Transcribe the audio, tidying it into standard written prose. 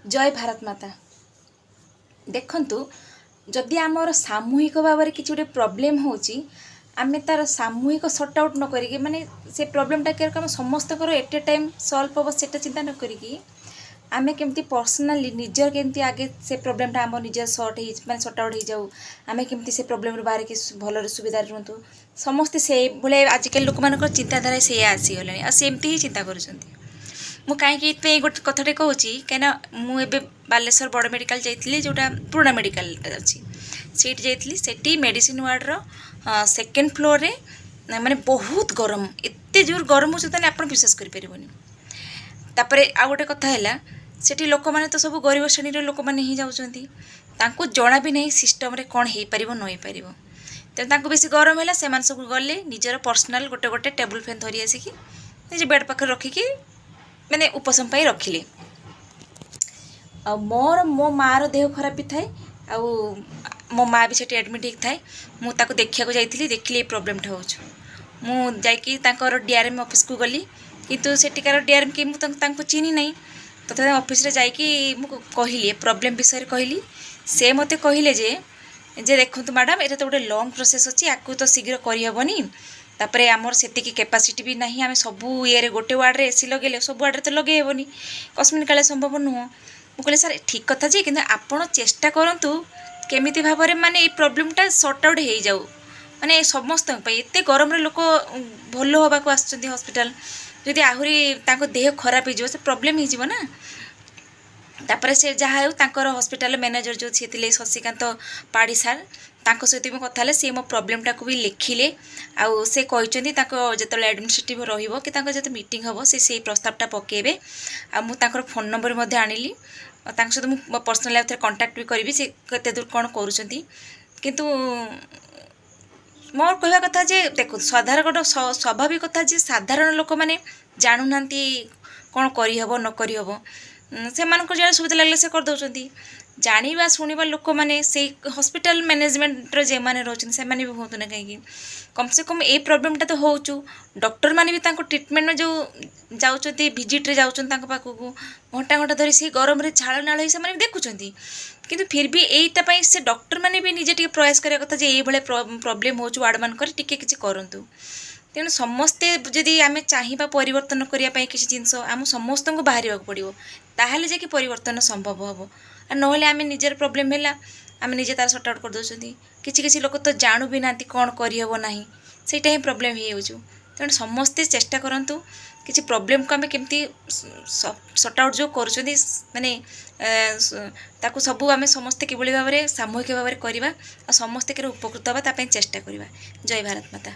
ଜୟ ଭାରତ ମାତା। ଦେଖନ୍ତୁ, ଯଦି ଆମର ସାମୂହିକ ଭାବରେ କିଛି ଗୋଟେ ପ୍ରୋବ୍ଲେମ୍ ହେଉଛି, ଆମେ ତା'ର ସାମୂହିକ ସର୍ଟ ଆଉଟ୍ ନ କରିକି, ମାନେ ସେ ପ୍ରୋବ୍ଲେମ୍ଟା କେରକ ଆମ ସମସ୍ତଙ୍କର ଏଟ୍ ଏ ଟାଇମ୍ ସଲ୍ଭ ହେବ, ସେଇଟା ଚିନ୍ତା ନ କରିକି ଆମେ କେମିତି ପର୍ସନାଲି ନିଜର କେମିତି ଆଗେ ସେ ପ୍ରୋବ୍ଲେମ୍ଟା ଆମ ନିଜର ସର୍ଟ ହେଇ, ମାନେ ସର୍ଟ ଆଉଟ୍ ହେଇଯାଉ, ଆମେ କେମିତି ସେ ପ୍ରୋବ୍ଲେମ୍ରୁ ବାହାରିକି ଭଲରେ ସୁବିଧାରେ ରୁହନ୍ତୁ ସମସ୍ତେ, ସେଇଭଳିଆ ଆଜିକାଲି ଲୋକମାନଙ୍କର ଚିନ୍ତାଧାରା ସେଇଆ ଆସିଗଲାଣି ଆଉ ସେମିତି ହିଁ ଚିନ୍ତା କରୁଛନ୍ତି। ମୁଁ କାହିଁକି ଏଥିପାଇଁ ଗୋଟେ କଥାଟେ କହୁଛି, କାହିଁକିନା ମୁଁ ଏବେ ବାଲେଶ୍ୱର ବଡ଼ ମେଡ଼ିକାଲ ଯାଇଥିଲି, ଯେଉଁଟା ପୁରୁଣା ମେଡ଼ିକାଲଟା ଅଛି, ସେଇଠି ଯାଇଥିଲି। ସେଠି ମେଡ଼ିସିନ ୱାର୍ଡ଼ର ସେକେଣ୍ଡ ଫ୍ଲୋରରେ ମାନେ ବହୁତ ଗରମ, ଏତେ ଜୋର ଗରମ ହେଉଛି ତାହେଲେ ଆପଣ ବିଶ୍ୱାସ କରିପାରିବନି। ତାପରେ ଆଉ ଗୋଟେ କଥା ହେଲା, ସେଠି ଲୋକମାନେ ତ ସବୁ ଗରିବ ଶ୍ରେଣୀର ଲୋକମାନେ ହିଁ ଯାଉଛନ୍ତି। ତାଙ୍କୁ ଜଣା ବି ନାହିଁ ସିଷ୍ଟମ୍ରେ କ'ଣ ହେଇପାରିବ ନ ହେଇପାରିବ। ତେଣୁ ତାଙ୍କୁ ବେଶୀ ଗରମ ହେଲା, ସେମାନେ ସବୁ ଗଲେ ନିଜର ପର୍ସନାଲ୍ ଗୋଟେ ଗୋଟେ ଟେବୁଲ୍ ଫ୍ୟାନ୍ ଧରି ଆସିକି ନିଜ ବେଡ଼୍ ପାଖରେ ରଖିକି ମାନେ ଉପଶମ ପାଇଁ ରଖିଲେ। ଆଉ ମୋର ମୋ ମାଆର ଦେହ ଖରାପ ବି ଥାଏ ଆଉ ମୋ ମାଆ ବି ସେଠି ଆଡ଼ମିଟ୍ ହେଇକି ଥାଏ। ମୁଁ ତାକୁ ଦେଖିବାକୁ ଯାଇଥିଲି, ଦେଖିଲି ଏଇ ପ୍ରୋବ୍ଲେମ୍ଟା ହେଉଛି। ମୁଁ ଯାଇକି ତାଙ୍କର ଡିଆର୍ଏମ୍ ଅଫିସ୍କୁ ଗଲି, କିନ୍ତୁ ସେଠିକାର ଡିଆର୍ଏମ୍ କି ମୁଁ ତାଙ୍କୁ ଚିହ୍ନି ନାହିଁ। ତଥାପି ଅଫିସରେ ଯାଇକି ମୁଁ କହିଲି, ଏ ପ୍ରୋବ୍ଲେମ୍ ବିଷୟରେ କହିଲି। ସେ ମୋତେ କହିଲେ ଯେ ଦେଖନ୍ତୁ ମ୍ୟାଡ଼ାମ୍, ଏଇଟା ତ ଗୋଟେ ଲଙ୍ଗ୍ ପ୍ରୋସେସ୍ ଅଛି, ଆକୁ ତ ଶୀଘ୍ର କରିହେବନି। ତାପରେ ଆମର ସେତିକି କାପାସିଟି ବି ନାହିଁ। ଆମେ ସବୁ ଇଏରେ ଗୋଟେ ୱାର୍ଡ଼ରେ ଏସି ଲଗେଇଲେ ସବୁ ୱାର୍ଡ଼ରେ ତ ଲଗେଇ ହେବନି, କସ୍ମିନ୍ କାଳେ ସମ୍ଭବ ନୁହଁ। ମୁଁ କହିଲି, ସାର୍, ଠିକ୍ କଥା ଯେ, କିନ୍ତୁ ଆପଣ ଚେଷ୍ଟା କରନ୍ତୁ କେମିତି ଭାବରେ ମାନେ ଏଇ ପ୍ରୋବ୍ଲେମ୍ଟା ସର୍ଟ ଆଉଟ୍ ହେଇଯାଉ, ମାନେ ସମସ୍ତଙ୍କ ପାଇଁ। ଏତେ ଗରମରେ ଲୋକ ଭଲ ହେବାକୁ ଆସୁଛନ୍ତି ହସ୍ପିଟାଲ, ଯଦି ଆହୁରି ତାଙ୍କ ଦେହ ଖରାପ ହେଇଯିବ, ସେ ପ୍ରୋବ୍ଲେମ୍ ହେଇଯିବ ନା। ତାପରେ ସେ ଯାହା ହେଉ ତାଙ୍କର ହସ୍ପିଟାଲ ମ୍ୟାନେଜର ଯେଉଁ ସିଏ ଥିଲେ, ଶଶିକାନ୍ତ ପାଢ଼ୀ ସାର୍, ତାଙ୍କ ସହିତ ବି କଥା ହେଲେ। ସିଏ ମୋ ପ୍ରୋବ୍ଲେମ୍ଟାକୁ ବି ଲେଖିଲେ ଆଉ ସେ କହିଛନ୍ତି ତାଙ୍କ ଯେତେବେଳେ ଆଡ଼ମିନିଷ୍ଟ୍ରେଟିଭ୍ ରହିବ କି ତାଙ୍କର ଯେତେ ମିଟିଂ ହେବ, ସେ ସେଇ ପ୍ରସ୍ତାବଟା ପକାଇବେ। ଆଉ ମୁଁ ତାଙ୍କର ଫୋନ୍ ନମ୍ବର ମଧ୍ୟ ଆଣିଲି ଆଉ ତାଙ୍କ ସହିତ ମୁଁ ପର୍ସନାଲି ଆଉ ଥରେ କଣ୍ଟାକ୍ଟ ବି କରିବି, ସେ କେତେ ଦୂର କ'ଣ କରୁଛନ୍ତି। କିନ୍ତୁ ମୋର କହିବା କଥା ଯେ ଦେଖନ୍ତୁ, ସାଧାରଣ ସ୍ୱାଭାବିକ କଥା ଯେ ସାଧାରଣ ଲୋକମାନେ ଜାଣୁନାହାନ୍ତି କ'ଣ କରିହେବ ନ କରିହେବ। ସେମାନଙ୍କୁ ଯେଉଁଟା ସୁବିଧା ଲାଗିଲା ସେ କରିଦେଉଛନ୍ତି। ଜାଣିବା ଶୁଣିବା ଲୋକମାନେ, ସେଇ ହସ୍ପିଟାଲ ମ୍ୟାନେଜମେଣ୍ଟର ଯେଉଁମାନେ ରହୁଛନ୍ତି, ସେମାନେ ବି ହୁଅନ୍ତୁ ନା କାହିଁକି, କମ୍ ସେ କମ୍ ଏଇ ପ୍ରୋବ୍ଲେମଟା ତ ହେଉଛୁ। ଡକ୍ଟରମାନେ ବି ତାଙ୍କ ଟ୍ରିଟମେଣ୍ଟ ଯେଉଁ ଯାଉଛନ୍ତି, ଭିଜିଟ୍ରେ ଯାଉଛନ୍ତି ତାଙ୍କ ପାଖକୁ, ଘଣ୍ଟା ଘଣ୍ଟା ଧରି ସେଇ ଗରମରେ ଝାଳ ନାଳ ହେଇ ସେମାନେ ବି ଦେଖୁଛନ୍ତି। କିନ୍ତୁ ଫିର୍ ବି ଏଇଟା ପାଇଁ ସେ ଡକ୍ଟରମାନେ ବି ନିଜେ ଟିକେ ପ୍ରୟାସ କରିବା କଥା ଯେ ଏଇଭଳିଆ ପ୍ରୋବ୍ଲେମ୍ ହେଉଛି ୱାର୍ଡ଼ମାନଙ୍କରେ, ଟିକେ କିଛି କରନ୍ତୁ। ତେଣୁ ସମସ୍ତେ ଯଦି ଆମେ ଚାହିଁବା ପରିବର୍ତ୍ତନ କରିବା ପାଇଁ କିଛି ଜିନିଷ, ଆମ ସମସ୍ତଙ୍କୁ ବାହାରିବାକୁ ପଡ଼ିବ, ତାହେଲେ ଯାଇକି ପରିବର୍ତ୍ତନ ସମ୍ଭବ ହେବ। ଆଉ ନହେଲେ ଆମେ ନିଜର ପ୍ରୋବ୍ଲେମ୍ ହେଲା, ଆମେ ନିଜେ ତାର ସର୍ଟ ଆଉଟ୍ କରିଦେଉଛନ୍ତି। କିଛି କିଛି ଲୋକ ତ ଜାଣୁ ବି ନାହାନ୍ତି କ'ଣ କରିହେବ ନାହିଁ, ସେଇଟା ହିଁ ପ୍ରୋବ୍ଲେମ୍ ହେଇଯାଉଛି। ତେଣୁ ସମସ୍ତେ ଚେଷ୍ଟା କରନ୍ତୁ କିଛି ପ୍ରୋବ୍ଲେମ୍କୁ ଆମେ କେମିତି ସର୍ଟ ଆଉଟ୍ ଯେଉଁ କରୁଛନ୍ତି, ମାନେ ତାକୁ ସବୁ ଆମେ ସମସ୍ତେ କିଭଳି ଭାବରେ ସାମୂହିକ ଭାବରେ କରିବା ଆଉ ସମସ୍ତେ କେମିତି ଉପକୃତ ହେବା, ତା ପାଇଁ ଚେଷ୍ଟା କରିବା। ଜୟ ଭାରତ ମାତା।